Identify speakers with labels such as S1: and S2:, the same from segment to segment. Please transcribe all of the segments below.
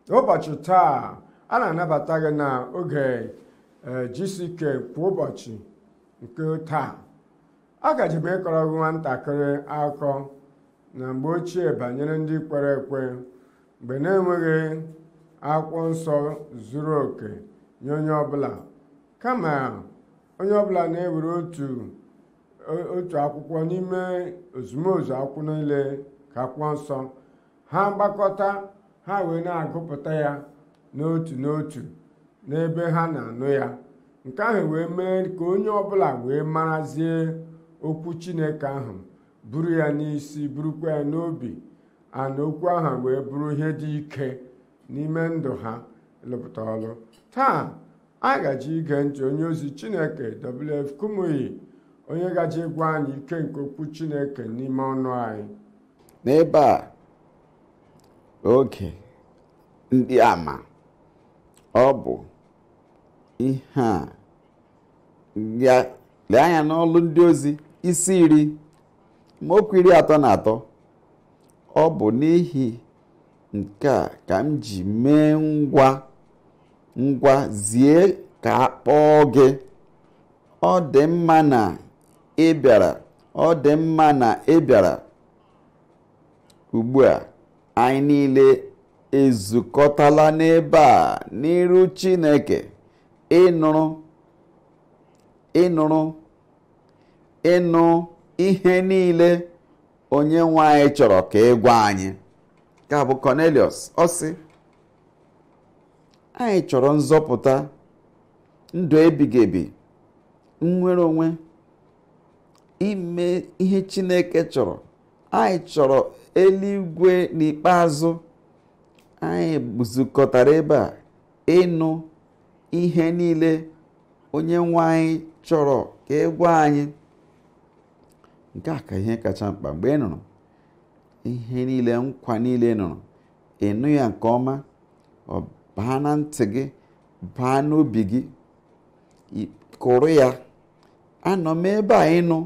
S1: N'ụbọchị taa, a na-anabata gị na oge GCK kwa ụbọchị nke taa. Agaji m ịkọrọ gị nwatakịrị akụkọ na mgbe ochie banyere ndị kwere ekwe mgbe na-enweghị akwụkwọ nsọ zuru oke nye onye ọbụla, kama onye ọbụla na-ewere otu akwụkwọ n'ime ozumozu akwụkwọ niile ka akwụkwọ nsọ ha gbakọta, ha wee na-agụpụta ya n'otu n'otu n'ebe ha na-anụ ya. Nke ahụ wee mee ka onye ọbụla wee marazie okwu Chineke ahụ, buru ya n'isi, burukwa ya n'obi, ana okwu ahụ wee bụrụ ihe dị ike n'ime ndụ ha ịlụpụta ọlụ. Taa a gaji ige ntị onye ozi Chineke W.F. Kumuyi, onye gaji gwa anyị ike nke okwu Chineke n'ime ọnụ anyị.
S2: N'ebe a oge ndị ama, ọ bụ ihe a. Lee anya n'ọlụ ndị ozi isi 10 amaokwu 33. Ọ bụ n'ihi nke a ka m ji mee ngwa zie ka a kpọọ gị. Ọ dị mma na ị bịara, ọ dị mma na ị bịara. Ugbu a anyị niile ezukọtala n'ebe a n'iru Chineke ịnụ ihe niile onye nwe anyị chọrọ ka ị gwa anyị. Ka bụ Cornelius, ọ sị anyị chọrọ nzọpụta, ndụ ebighị ebi, nnwere onwe, ime ihe Chineke chọrọ. Anyị chọrọ eluigwe n'ikpeazụ. Anyị zukọtara ebe a ịnụ ihe niile onye nwe anyị chọrọ ka ị gwa anyị. Nke a ka ihe kacha mkpa. Mgbe ị nụrụ ihe niile, nkwa niile nụrụ, ịnụ ya nke ọma, ọ baa na ntị gị, baa n'obi gị, kụrụ ya. Anọ m ebe a ịnụ,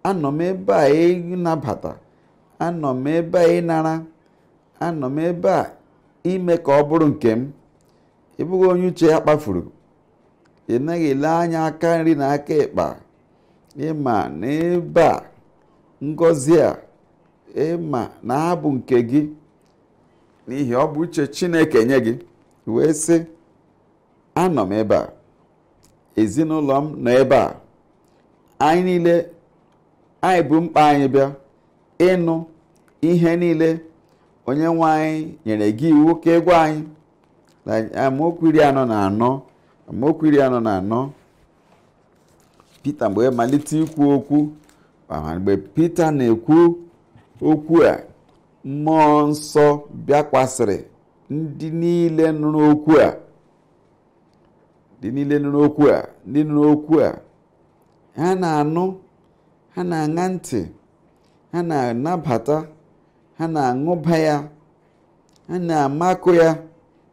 S2: anọ m ebe a ịnabata, anọ m ebe a ịnara, anọ m ebe a ime ka ọ bụrụ nke m. Ị bụghị onye uche ya kpafuru, ị naghị ele anya aka nri na aka ịkpa. Ịma n'ebe a ngọzi a, ịma na abụ nke gị, n'ihi ọ bụ uche Chineke nye gị. Wee sị, anọ m ebe a, ezinụlọ m nọ ebe a, anyị niile, anyị bụ mkpa anyị bịa ịnụ ihe niile onye nwe anyị nyere gị iwu ka ị gwa anyị. Amaokwu 44, amaokwu 44, Pita mgbe malite ikwu okwu, mgbe Pita na-ekwu okwu a, mmụọ nsọ bịakwasịrị ndị niile nụrụ okwu a. Ndị niile nụrụ okwu a, ndị nụrụ okwu a, ha na-anụ, ha na-aṅa ntị, ha na-anabata, ha na-aṅụba ya, ha na-amakụ ya,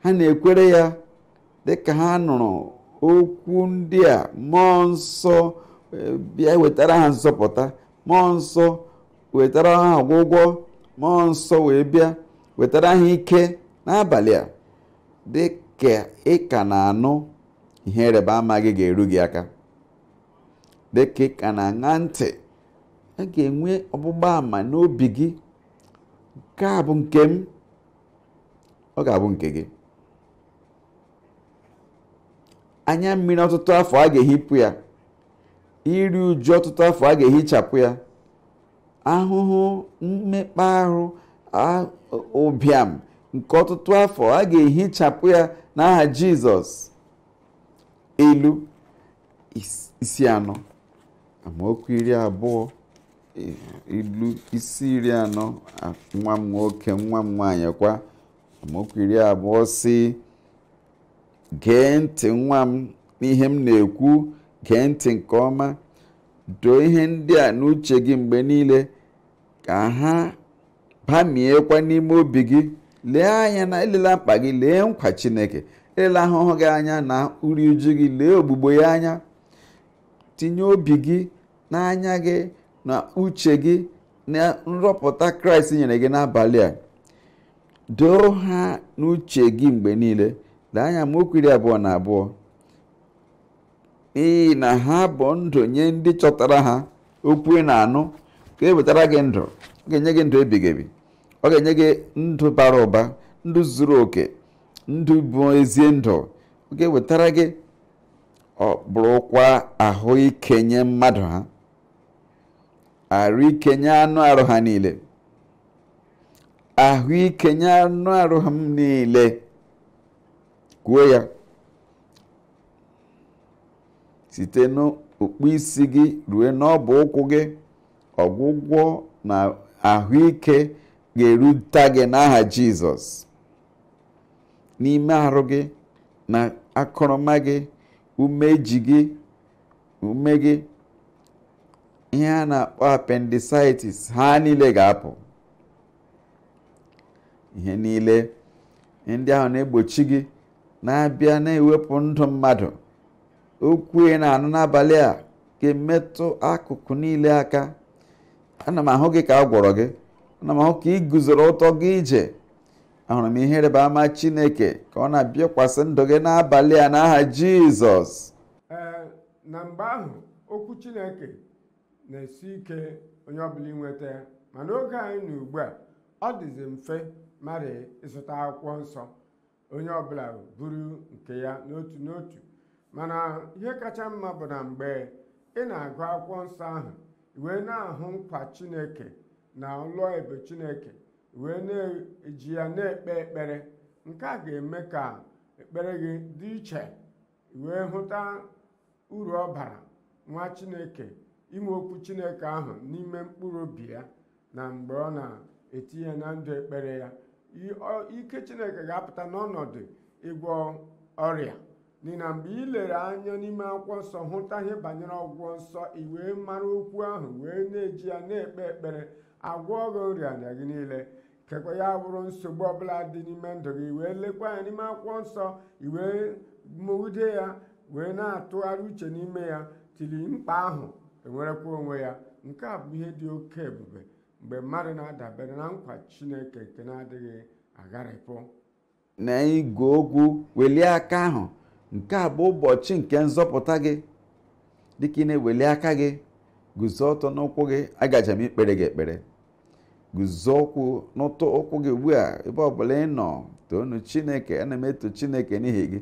S2: ha na-ekwere ya. Dịka ha nụrụ okwu ndị a, mmụọ nsọ bịa wetara ha nzọpụta, mmụọ nsọ wetara ha ọgwụgwọ, mmụọ nsọ wee bịa wetara ha ike n'abalị a. Dịka ị ka na-anụ, ihe ịrịba ama gị ga-eru gị aka. Dịka ị ka na-aṅa ntị, a ga-enwe ọgbụgba ama n'obi gị. Nke a bụ nke m, ọ ga-abụ nke gị. Anya mmiri ọtụtụ afọ a ga-ehipụ ya, iri uju ọtụtụ afọ a ga-ehichapụ ya, ahụhụ, mmekpa ahụ, ụbịam nke ọtụtụ afọ a ga-ehichapụ ya n'aha Jizọs. Ilu isi 4 amaokwu 20, ilu isi 40, nwa m nwoke, nwa m nwaanyị kwa, amaokwu 20 si, gee ntị nwa m n'ihe m na-ekwu, gee ntị nke ọma, doo ihe ndị a n'uche gị mgbe niile, ka ha bamiekwa n'ime obi gị. Lee anya na elela mkpa gị, lee nkwa Chineke, elela ahụhụ gị anya na uri uju gị, lee ogbugbo ya anya. Tinye obi gị n'anya gị na uche gị na nrọpụta Kraịst nyere gị n'abalị a. Doo ha n'uche gị mgbe niile. Lee anya amaokwu 22. N'ihi na ha bụ ndụ nye ndị chọtara ha. Okwu ị na-anụ ga-ewetara gị ndụ, ọ ga-enye gị ndụ ebighị ebi, ọ ga-enye gị ndụ bara ụba, ndụ zuru oke, ndụ bụ ezi ndụ. Ọ ga-ewetara gị, ọ bụrụkwa ahụike nye mmadụ ha, ahụike nye anụ arụ ha niile, ahụike nye anụ arụ ha niile. Kwuo ya site n'okpu isi gị rue n'ọbụ ụkwụ gị. Ọgwụgwọ na ahụike ga-erute gị n'aha Jizọs. N'ime arụ gị na akụrụma gị, umeji gị, ume gị, ihe a na-akpọ appendicitis, ha niile ga-apụ. Ihe niile ndị ahụ na-egbochi gị na-abịa na-ewepụ ndụ mmadụ. Okwu ị na-anụ n'abalị a ga-emetụ akụkụ niile aka. Ana m ahụ gị ka a gwọrọ gị, ana m ahụ ka ị guzoro ọtọ gị ije. Ahụrụ m ihe ịrịba ama Chineke ka ọ na-abịakwasị ndụ gị n'abalị a n'aha Jizọs.
S1: Ee, na mgbe ahụ okwu Chineke na-esi ike onye ọbụla inweta ya, mana oge anyị na ugbu a ọ dịzi mfe mmadụ ịzụta akwụkwọ nsọ, onye ọbụla buru nke ya n'otu n'otu. Mana ihe kacha mma bụ na mgbe ị na-agụ akwụkwọ nsọ ahụ, wee na-ahụ nkwa Chineke na ụlọ ebe Chineke, wee na-eji ya na-ekpe ekpere. Nke a ga-eme ka ekpere gị dị iche, wee hụta uru ọ bara nwa Chineke inwe okwu Chineke ahụ n'ime mkpụrụ obi ya, na mgbe ọ na-etinye na ndụ ekpere ya, ike Chineke ga-apụta n'ọnọdụ ịgwọ ọrịa. N'ihi na mgbe ị lere anya n'ime akwụkwọ nsọ hụta ihe banyere ọgwụgwọ nsọ, i wee mara okwu ahụ wee na-eji ya na-ekpe ekpere, agwọ gị nrịanrịa gị niile. Kekwa ya bụrụ nsogbu ọbụla dị n'ime ndụ gị, wee lekwa anya n'ime akwụkwọ nsọ, i wee mụgide ya, wee na-atụgharị uche n'ime ya, tili mkpa ahụ enwerekwa onwe ya. Nke a bụ ihe dị oke ebube mgbe mmadụ na-adabere na nkwa Chineke nke na-adịghị agharịpụ.
S2: Na igwe okwu welie aka ahụ. Nke a bụ ụbọchị nke nzọpụta gị. Dịka ị na-eweli aka gị, guzo ọtọ n'ụkwụ gị, agaje m ikpere gị ekpere. Guzo ụkwụ n'ụtụ ụkwụ gị ugbu a, ebe ọbụla ị nọ, toonu Chineke. Ana m eto Chineke n'ihi gị.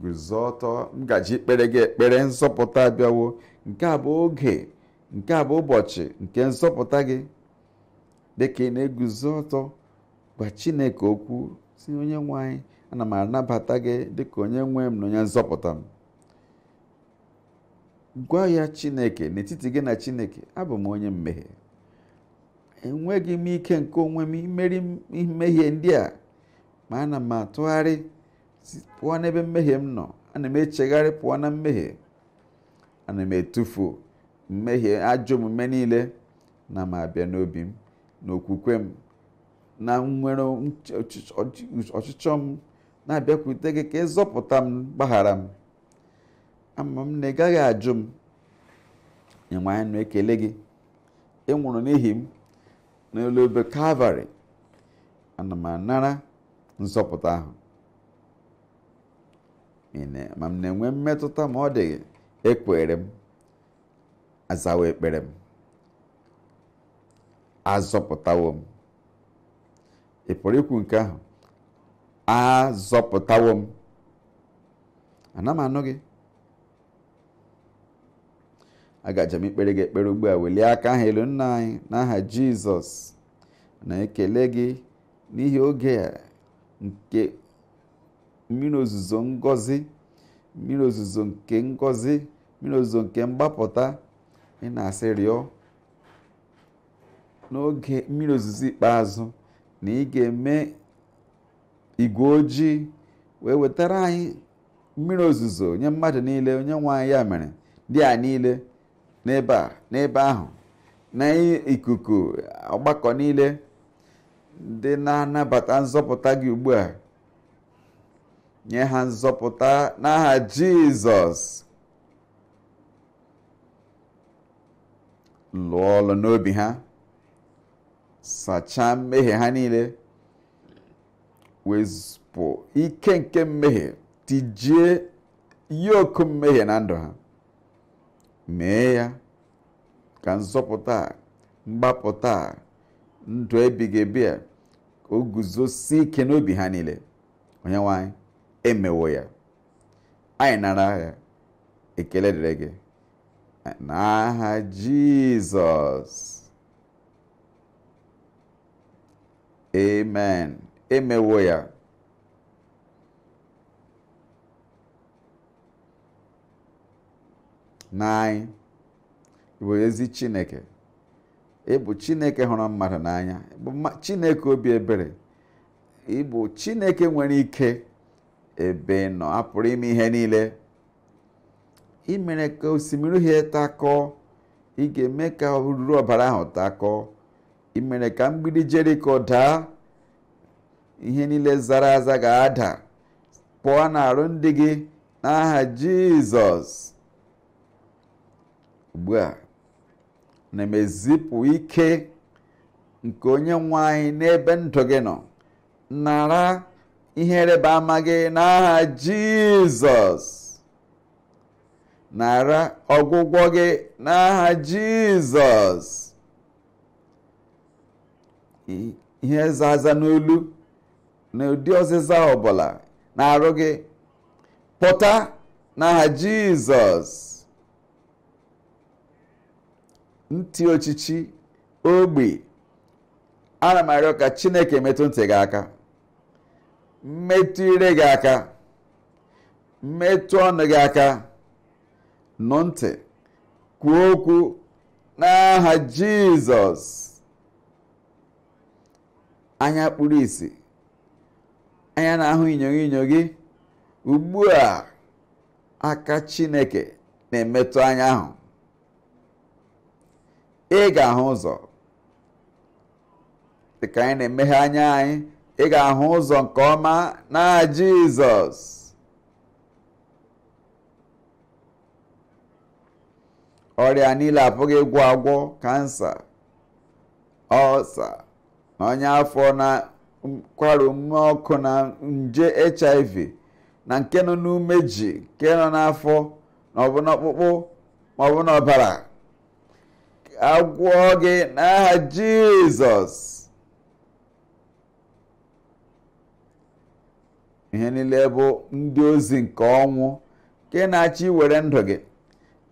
S2: Guzo ọtọ, m gaji ikpere gị ekpere, nzọpụta abịawo. Nke a bụ oge, nke a bụ ụbọchị nke nzọpụta gị. Dịka ị na-eguzo ọtọ, gwa Chineke okwu, si onye nwe anyị, ana m anabata gị dịka onye nwe m na onye nzọpụta m. Gwa ya Chineke, n'etiti gị na Chineke, abụ m onye mmehie, enweghị m ike nke onwe m imeri mmehie ndị a, ma ana m atụgharị pụọ n'ebe mmehie m nọ, ana m echegharị pụọ na mmehie, ana m etufu mmehie ajọ omume niile, na m abịa n'obi m na okwukwe m na nwere ọchịchọ m na-abịakwute gị ka ịzọpụta m, gbaghara m. Ama m na ị gaghị ajụ m. Enwe anyị na-ekele gị, ị nwụrụ n'ihi m n'elu obe Kalvarị. Ana m anara nzọpụta ahụ, ma m na-enwe mmetụta ma ọ dịghị, ekwere m, azawo ekpere m, azọpụtawo m. Ị pụrụ ikwu nke ahụ? Azọpụtawo m. Ana m anụ gị. Agaje m ikpere gị ekpere ugbu a. Welie aka ahụ elu. Nna anyị, n'aha Jizọs, na-ekele gị n'ihi oge a nke mmiri ozuzo ngọzi, mmiri ozuzo nke ngọzi, mmiri ozuzo nke mgbapụta. Ị na-asị rịọ n'oge mmiri ozuzo ikpeazụ na ị ga-eme igwe ojii wee wetara anyị mmiri ozuzo nye mmadụ niile. Onye nwe anyị, ya mere ndị a niile n'ebe a, n'ebe ahụ, na ikuku ọgbakọ niile ndị na-anabata nzọpụta gị ugbu a, nye ha nzọpụta n'aha Jizọs. Lụọ ọlụ n'obi ha, sachaa mmehie ha niile, Wezụpụ ike nke mmehie, tijie yoku mmehie na ndụ ha. Mee ya ka nzọpụta, mgbapụta, ndụ ebighị ebi a ka o guzosie ike n'obi ha niile. Onyenwe anyị, emewo ya. Anyị nara ya. Ekele dịrị gị n'aha Jizọs. Amen. Emewo ya. Na anyị bụ ezi Chineke. Ị bụ Chineke hụrụ mmadụ n'anya. Ị bụ Chineke obi ebere. Ị bụ Chineke nwere ike ebe nọ apụrụ ime ihe niile. Ị mere ka osimiri uhie takọọ. Ị ga-eme ka oruru ọbara ahụ takọọ. Ị mere ka mgbidi Jeriko daa. Ihe niile zara aza ga-ada pụọ n'arụ ndị gị n'aha Jizọs. Ugbu a na m ezipụ ike nke onye nwe anyị n'ebe ndụ gị nọ. Nara ihe ịrịba ama gị n'aha Jizọs. Nara ọgwụgwọ gị n'aha Jizọs. Ihe zaza n'olu na ụdị ọzịza ọbụla na-arụ gị pụta n'aha Jizọs. Ntị ochichi ogbi, ana m arịọ ka Chineke metụ ntị gị aka, metụ ire gị aka, metụ ọnụ gị aka, nụ ntị, kwuo okwu n'aha Jizọs. Anya kpuru ìsì, anya na-ahụ inyoghị inyoghị, ugbu a aka Chineke na-emetụ anya ahụ. Ị ga-ahụ ụzọ. Dịka anyị na-emeghe anya anyị, ị ga-ahụ ụzọ nke ọma na Jizọs. Ọrịa niile apụghị ịgwọ agwọ, kansa, ọlsa, na ọnya afọ, na nkwari ume ọkụ, na nje HIV, na nke nọ n'umeji, nke nọ n'afọ, na ọ bụ n'ọkpụkpụ, ma ọ bụ n'ọbara, agwọ gị n'aha Jizọs. Ihe niile bụ ndị ozi nke ọnwụ nke na-achọ iwere ndụ gị,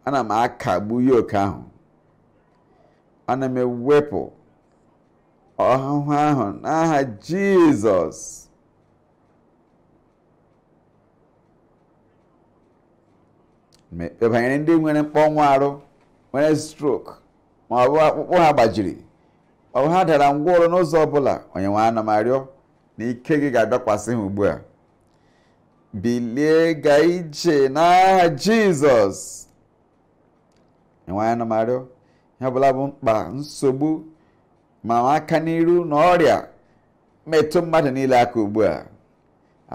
S2: ana m akagbu yoke ahụ. Ana m ewepụ ọhụhụ ahụ n'aha Jizọs. Mekpe banyere ndị nwere mkpọnwụ arụ, nwere stroke, ma ọ bụ akpụkpọ ha gbajiri, ọ bụ ha dara ngwaọrụ n'ụzọ ọbụla, onye nwe ana m arịọ na ike gị ga-abịakwasị ha ugbu a. Bilie gaa ije n'aha Jizọs. Onye nwe ana m arịọ ihe ọbụla bụ mkpa, nsogbu, ma aka n'iru na ọrịa, metụ mmadụ niile aka ugbu a.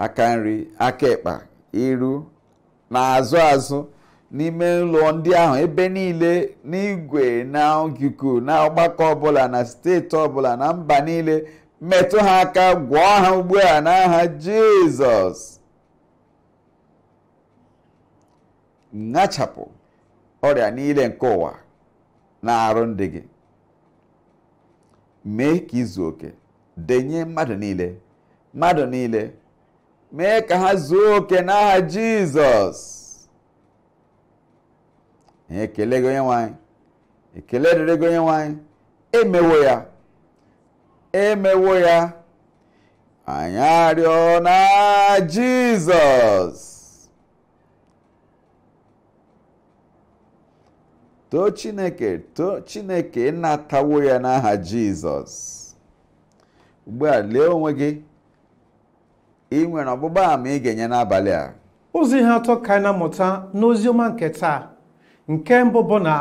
S2: Aka nri, aka ịkpa, iru na azụ azụ, n'ime ụlọ ndị ahụ, ebe niile, n'igwe na ikuku, na ọgbakọ ọbụla, na steeti ọbụla, na mba niile, metụ ha aka, gwọọ ha ugbu a n'aha Jizọs. Ṅachapụ ọrịa niile nke ụwa na-arụ ndị gị. Mee ka izu oke denye mmadụ niile, mmadụ niile, mee ka ha zuo oke n'aha Jizọs. Ekele gị onye nwe anyị, ekele dịrị gị onye nwe anyị. Emewo ya, emewo ya. Anyị arịọ na Jizọs. Too Chineke, too Chineke, ịnatawo ya n'aha Jizọs. Ugbu a lee onwe gị, ị nwere ọgbụgba ama ị ga-enye n'abalị a.
S3: Ụzọ ihe atọ ka anyị na-amụta n'oziọma nke taa. Nke mbụ bụ na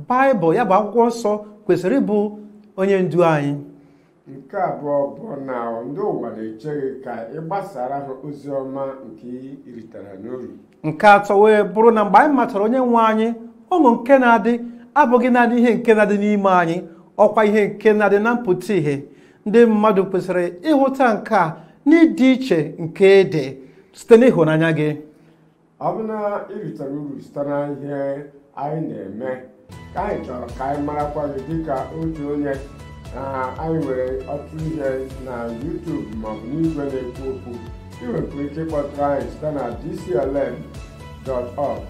S3: Baịbụl, ya bụ akwụkwọ nsọ, kwesịrị ịbụ onye ndu anyị.
S1: Nke abụọ bụ na ndị ụwa na-eche gị ka ị gbasara ha ozi ọma nke ị ritara n'uru.
S3: Nke atọ wee bụrụ na mgbe anyị matara onye nwe anyị, ọṅụ nke na-adị abụghị naanị ihe nke na-adị n'ime anyị, ọkwa ihe nke na-adị na mpụta ìhè. Ndị mmadụ kwesịrị ịhụta nke a N'ịdị iche nke dị site n'ịhụnanya gị.
S1: Ọ bụ na ị ritere uru site na ihe anyị na-eme, ka anyị chọrọ ka anyị marakwa gị dịka otu onye na anyị nwere ọtụtụ ihe na YouTube maọbụ n'igwe na-ekwu okwu. Ị nwekwara ike ịkpọtụrụ anyị site na dclm.org.